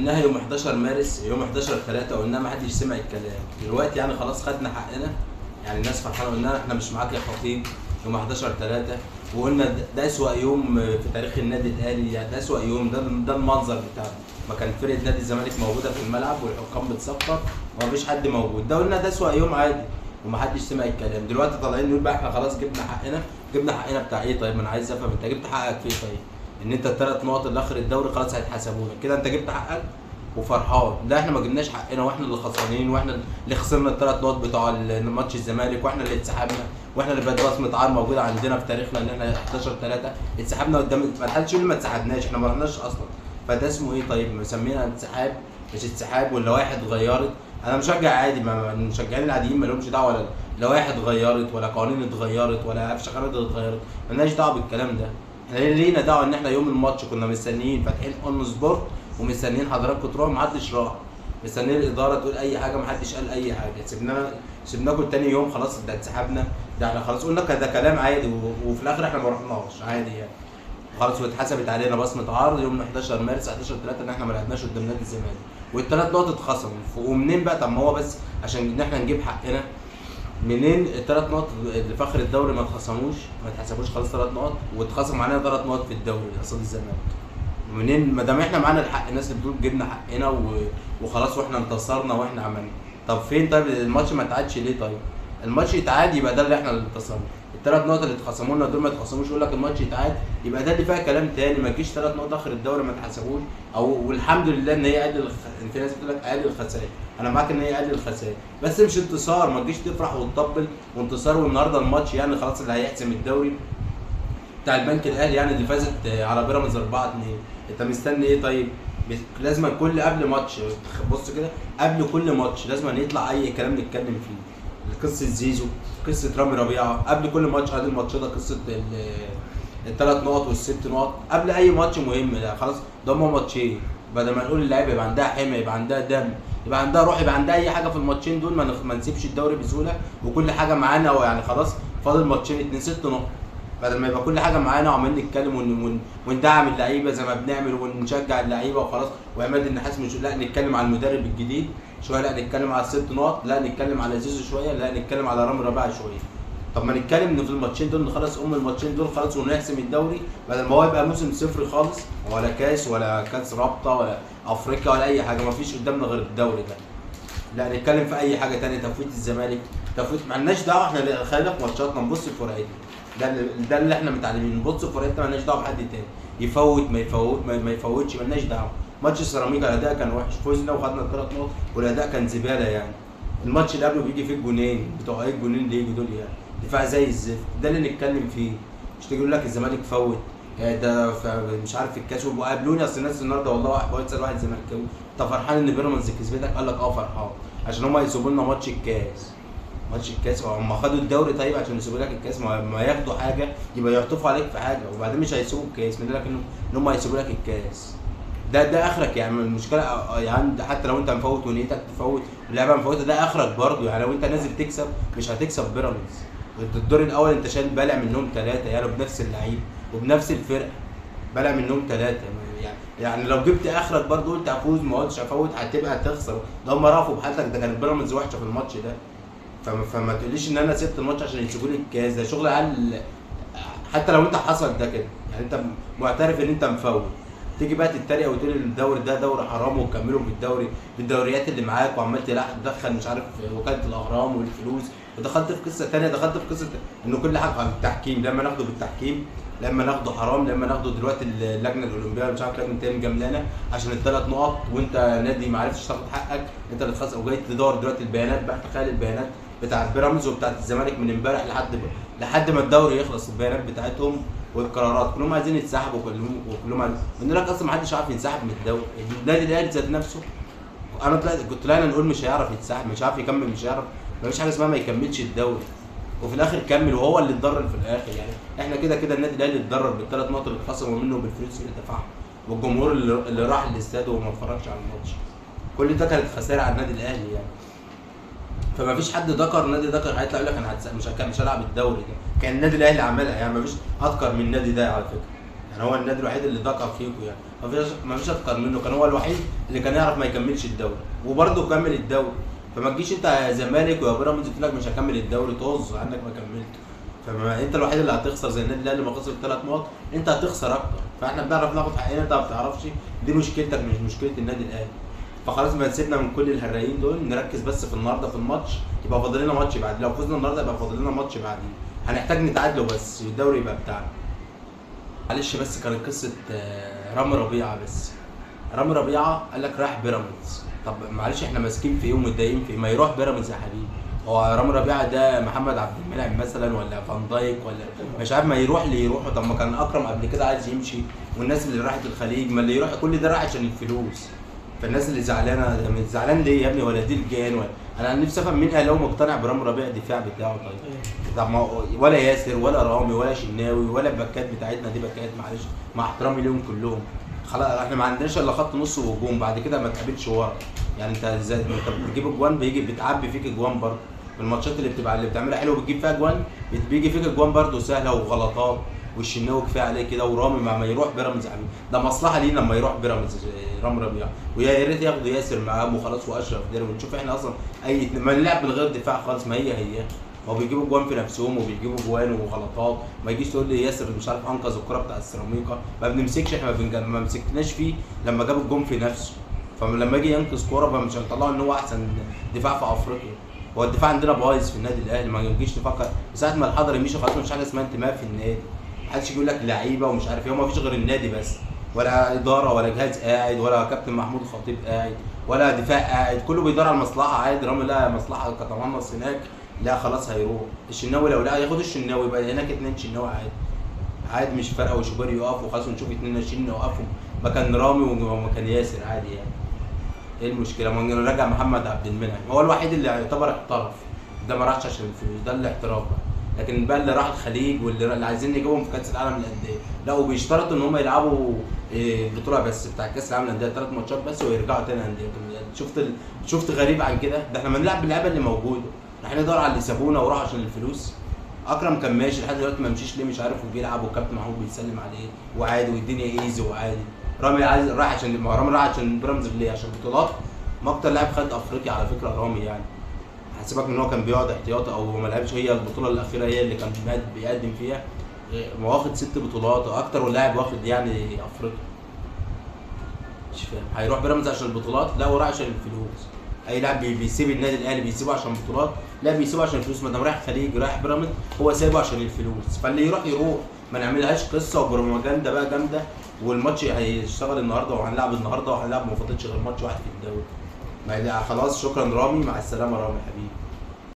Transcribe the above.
قلناها يوم 11 مارس، يوم 11/3 قلناها، ما حدش سمع الكلام. دلوقتي يعني خلاص خدنا حقنا، يعني الناس فرحانة، قلنا احنا مش معاك يا خطيب يوم 11/3، وقلنا ده اسوأ يوم في تاريخ النادي الاهلي، يعني ده اسوأ يوم، ده المنظر بتاعنا، ما كان فرقه نادي الزمالك موجودة في الملعب والحكام بتصفر ومفيش حد موجود، ده قلنا ده اسوأ يوم عادي ومحدش سمع الكلام. دلوقتي طالعين نقول بقى احنا خلاص جبنا حقنا، جبنا حقنا بتاع ايه؟ طيب ما انا عايز افهم انت جبت حقك في ايه؟ طيب ان انت الثلاث نقط اللي اخر الدوري خلاص هيتحسبوا لك كده، انت جبت حقك وفرحان. لا احنا ما جبناش حقنا، واحنا اللي خسرانين، واحنا اللي خسرنا الثلاث نقط بتوع ماتش الزمالك، واحنا اللي اتسحبنا، واحنا اللي بقت بصمة عار موجودة عندنا في تاريخنا ان احنا 11-3 اتسحبنا قدام. ما حدش يقول ما اتسحبناش، احنا ما رحناش اصلا. فده اسمه ايه طيب؟ مسمينا انسحاب مش انسحاب، ولا واحد اتغيرت. انا مشجع عادي، ما المشجعين العاديين ما لهمش دعوه، ولا لوائح اتغيرت ولا قوانين اتغيرت ولا افشخانات اتغيرت، مالناش دعوه بالكلام ده. احنا لينا دعوه ان احنا يوم الماتش كنا مستنيين فاتحين ON Sport ومستنيين حضراتكم تروحوا، محدش راح، مستنيين الادارة تقول اي حاجة، محدش قال اي حاجة. سيبناكم تاني يوم خلاص، ده اتسحبنا، ده احنا خلاص قلنا ده كلام عادي، وفي الاخر احنا ما رحناش عادي يعني خلاص، واتحسبت علينا بصمة عار يوم 11 مارس 11/3 ان احنا ما لعبناش قدام نادي الزمالك، والثلاث نقط اتخصموا. ومنين بقى؟ طب ما هو بس عشان ان احنا نجيب حقنا منين الثلاث نقط اللي في اخر الدوري ما اتخصموش، ما اتحسبوش خلاص ثلاث نقط، واتخصم علينا ثلاث نقط في الدوري قصاد الزمالك. منين؟ ما دام احنا معانا الحق، الناس اللي بتقول جبنا حقنا وخلاص واحنا انتصرنا واحنا عملنا، طب فين؟ طيب الماتش ما اتعادش ليه؟ طيب الماتش يتعاد يبقى ده اللي احنا اللي انتصرنا. الثلاث نقط اللي اتخصموا لنا دول ما اتخصموش، يقول لك الماتش يتعاد، يبقى ده اللي فيها كلام تاني. ما تجيش ثلاث نقط اخر الدوري ما اتحسبوش، او والحمد لله ان هي اقل في ناس بتقول لك اقل الخسائر، انا معاك ان هي اقل الخسائر، بس مش انتصار. ما تجيش تفرح وتطبل وانتصار، والنهارده الماتش يعني خلاص اللي هيحسم الدوري بتاع البنك الاهلي يعني اللي فازت على بيراميدز 4-2، انت مستني ايه؟ طيب لازم كل قبل ماتش، بص كده قبل كل ماتش لازم يطلع اي كلام نتكلم فيه، قصة زيزو، قصة رامي ربيعة، قبل كل ماتش، قبل الماتش ده قصة الثلاث نقط والست نقط، قبل اي ماتش مهم. لا خلاص ده هما ماتشين، بدل ما نقول اللعيبة يبقى عندها حمى، يبقى عندها دم، يبقى عندها روح، يبقى عندها اي حاجة في الماتشين دول، ما نسيبش الدوري بسهولة وكل حاجة معانا يعني خلاص فاضل ماتشين 2 6 نقط، بدل ما يبقى كل حاجة معانا وعمالين نتكلم وندعم اللعيبة زي ما بنعمل ونشجع اللعيبة وخلاص، وعماد النحاس مش، لا نتكلم على المدرب الجديد شوية، لا نتكلم على الست نقط، لا نتكلم على زيزو شوية، لا نتكلم على رامي ربيعة شوية. طب ما نتكلم ان في الماتشين دول نخلص الماتشين دول خلاص ونحسم الدوري، بدل ما هو يبقى موسم صفر خالص، ولا كاس ولا كاس رابطه ولا افريقيا ولا اي حاجة، ما فيش قدامنا غير الدوري ده. لا نتكلم في اي حاجة ثانية، تفويت الزمالك، تفويت، ما لناش دعوه، احنا خلينا في ماتشاتنا نبص في فرقتنا، ده اللي احنا متعلمين، نبص في فرقتنا، ما لناش دعوه بحد تاني، يفوت ما يفوت ما يفوتش، ما لناش دعوه. ماتش سيراميكا الاداء كان وحش، فزنا وخدنا الثلاث نقط والاداء كان زبالة يعني. الماتش اللي قبله بيجي فيه الجونين بتوع ايه، الجونين اللي يجوا دول يعني دفاع زي الزفت، ده اللي نتكلم فيه. مش تيجي يقول لك الزمالك فوت ده مش عارف الكاس، وقابلوني اصل الناس النهارده والله بسال واحد زملكاوي، انت فرحان ان بيراميدز كسبتك؟ قال لك اه فرحان عشان هم هيسيبوا لنا ماتش الكاس. ماتش الكاس هم خدوا الدوري طيب عشان يسيبوا لك الكاس؟ ما ياخدوا حاجة يبقى يعطفوا عليك في حاجة، وبعدين مش هيسيبوا الكاس، مين لك ان هم هيسيبوا لك الكاس؟ ده اخرك يعني. المشكلة يعني حتى لو انت مفوت ونيتك تفوت اللعبة مفوته، ده اخرك برضه يعني. لو انت نازل تكسب مش هتكسب بيراميدز، انت الدور الاول انت شايل بالع منهم 3 يعني، بنفس اللعيب وبنفس الفرقة بالع منهم 3 يعني لو جبت اخرك برضه قلت هفوز ما قلتش افوت هتبقى تخسر. ده هم رافوا بحالتك، ده كانت بيراميدز وحشة في الماتش ده. فما تقوليش ان انا سبت الماتش عشان يسيبوا لي الكاس، ده شغل عال. حتى لو انت حصل ده كده يعني انت معترف ان انت مفوت، تيجي بقى تتريق وتقول الدوري ده دوري حرام وتكمله بالدوري بالدوريات اللي معاك، وعمال تدخل مش عارف وكالة الاهرام والفلوس، ودخلت في قصة ثانية، دخلت في قصة انه كل حاجة عن التحكيم، لما ناخده بالتحكيم، لما ناخده حرام، لما ناخده دلوقتي اللجنة الاولمبية مش عارف لجنة تاني جملانه عشان الثلاث نقط، وانت نادي ما عرفتش تاخد حقك، انت اللي اتخسر، وجاي تدور دلوقتي البيانات بقى. تخيل البيانات بتاعت بيراميدز وبتاعت الزمالك من امبارح لحد ما الدوري يخلص، البيانات بتاعتهم والقرارات كلهم عايزين يتسحبوا، وكلهم عايزين. من لك اصلا ما حدش عارف ينسحب من الدوري، النادي الاهلي ذات نفسه انا طلعت كنت طلعنا نقول مش هيعرف يتسحب، مش عارف يكمل، مش هيعرف، ما فيش حاجة اسمها ما يكملش الدوري، وفي الاخر كمل وهو اللي اتضرر في الاخر يعني. احنا كده كده النادي الاهلي اتضرر بالثلاث نقط اللي اتخصموا منه وبالفلوس اللي دفعها والجمهور اللي راح الاستاد وما اتفرجش على الماتش، كل ده كانت خسارة على النادي الاهلي يعني. فما فيش حد ذكر نادي ذكر هيطلع يقول لك انا مش هلعب الدوري ده، كان النادي الاهلي عملها يعني، ما فيش اذكر من النادي ده على فكرة. يعني هو النادي الوحيد اللي ذكر فيكم يعني، ما فيش اكتر منه، كان هو الوحيد اللي كان يعرف ما يكملش الدوري وبرده كمل الدوري. فما تجيش انت يا زمالك ويا بيراميدز تقول لك مش هكمل الدوري، طز عنك ما كملت. فما انت الوحيد اللي هتخسر، زي النادي الاهلي ما خسر 3 نقط انت هتخسر اكتر. فاحنا بنعرف ناخد حقنا، انت ما بتعرفش، دي مشكلتك مش مشكلة النادي الاهلي. فخلاص ما سيبنا من كل الهرايين دول، نركز بس في النهارده في الماتش، يبقى فاضل لنا ماتش بعد، لو فزنا النهارده يبقى فاضل لنا ماتش بعدين، هنحتاج نتعادلوا بس الدوري يبقى بتاعنا. معلش بس كانت قصة رامي ربيعة، بس رامي ربيعة قال لك رايح بيراميدز. طب معلش احنا ماسكين في ايه ومتضايقين في ايه؟ ما يروح بيراميدز يا حبيبي. هو رامي ربيعة ده محمد عبد المنعم مثلا ولا فان دايك ولا مش عارف، ما يروح اللي يروحه. طب ما كان اكرم قبل كده عايز يمشي، والناس اللي راحت الخليج، ما اللي يروح كل ده راح عشان الفلوس. فالناس اللي زعلانة زعلان ليه يا ابني؟ ولا دي الجان ولا انا نفسي افهم مين اهلاوي مقتنع برامي ربيعة الدفاع بتاعه. طيب طب ما ولا ياسر ولا رامي ولا شناوي ولا الباكات بتاعتنا دي باكات، معلش مع احترامي ليهم كلهم، خلاص احنا ما عندناش الا خط نص وهجوم، بعد كده ما تقابلش ورا. يعني انت ازاي انت بتجيب اجوان، بيجي بتعبي فيك اجوان برضه الماتشات اللي بتبقى اللي بتعملها حلو بتجيب فيها اجوان، بيجي فيك اجوان برضه سهلة وغلطات، والشناوي كفاية عليه كده. ورامي ما يروح بيراميدز ده مصلحة لينا لما يروح بيراميدز رامي ربيعة، ويا ريت ياخدوا ياسر معاهم وخلاص واشرف داري، ونشوف احنا اصلا اي ما نلعب من غير دفاع خالص. ما هي هو بيجيبوا جوان في نفسهم وبيجيبوا جوان وغلطات. ما يجيش تقول لي ياسر مش عارف انقذ الكره بتاع السيراميكا، ما بنمسكش احنا، ما مسكناش فيه لما جاب الجون في نفسه. فلما يجي ينقذ كورة فمش هنطلعه ان هو احسن دفاع في افريقيا. هو الدفاع عندنا بايظ في النادي الاهلي، ما نجيش نفكر ساعة ما الحضري مشي خلاص مش حاجة اسمها انتماء في النادي، محدش يقول لك لعيبة ومش عارف ايه، ما فيش غير النادي بس، ولا ادارة ولا جهاز قاعد ولا كابتن محمود الخطيب قاعد ولا دفاع قاعد، كله بيدور على المصلحة عادي. رامي لا مصلحة كتمنص هناك، لا خلاص هيروح الشناوي، لو لا ياخد الشناوي يبقى هناك 2 شناوي عادي عادي مش فارقه، وشوبير يقف وخلاص ونشوف 2 شناوي يقفوا مكان رامي ومكان ياسر عادي. يعني ايه المشكلة؟ ما نرجع محمد عبد المنعم، هو الوحيد اللي يعتبر احترف، ده ما راحش عشان الفلوس، ده الاحتراف بقى. لكن بقى اللي راح الخليج واللي عايزين نجيبهم في كاس العالم للاندية، لا وبيشترطوا ان هم يلعبوا بطوله بس بتاع كاس العالم للاندية 3 ماتشات بس ويرجعوا تاني اندية. شفت غريب عن كده؟ ده احنا بنلعب باللعيبه اللي موجودة، احنا ندور على اللي سابونا وراحوا عشان الفلوس. اكرم كان ماشي لحد دلوقتي ما مشيش ليه مش عارف، وبيلعب والكابتن محمود بيسلم عليه وعادي والدنيا easy وعادي. رامي عايز راح عشان ما رامي راح عشان بيراميدز ليه؟ عشان بطولات. ما اكتر لاعب خد افريقيا على فكرة رامي، يعني حسيبك ان هو كان بيقعد احتياطي او ما لعبش، هي البطولة الاخيرة هي اللي كان بيقدم فيها، واخد 6 بطولات اكتر ولاعب واخد يعني افريقيا. مش فاهم هيروح بيراميدز عشان البطولات؟ لا هو راح عشان الفلوس. اي لاعب بيسيب النادي الاهلي بيسيبه عشان بطولات؟ لا بيسيبه عشان الفلوس. ما دام رايح خليج رايح بيراميدز هو سايبه عشان الفلوس، فاللي يروح يروح، ما نعملهاش قصة وبروباجندا بقى جامدة. والماتش هيشتغل النهارده وهنلعب النهارده وهنلعب، ما فاضلش غير ماتش واحد في الدوري. ما خلاص شكرا رامي، مع السلامة رامي حبيبي.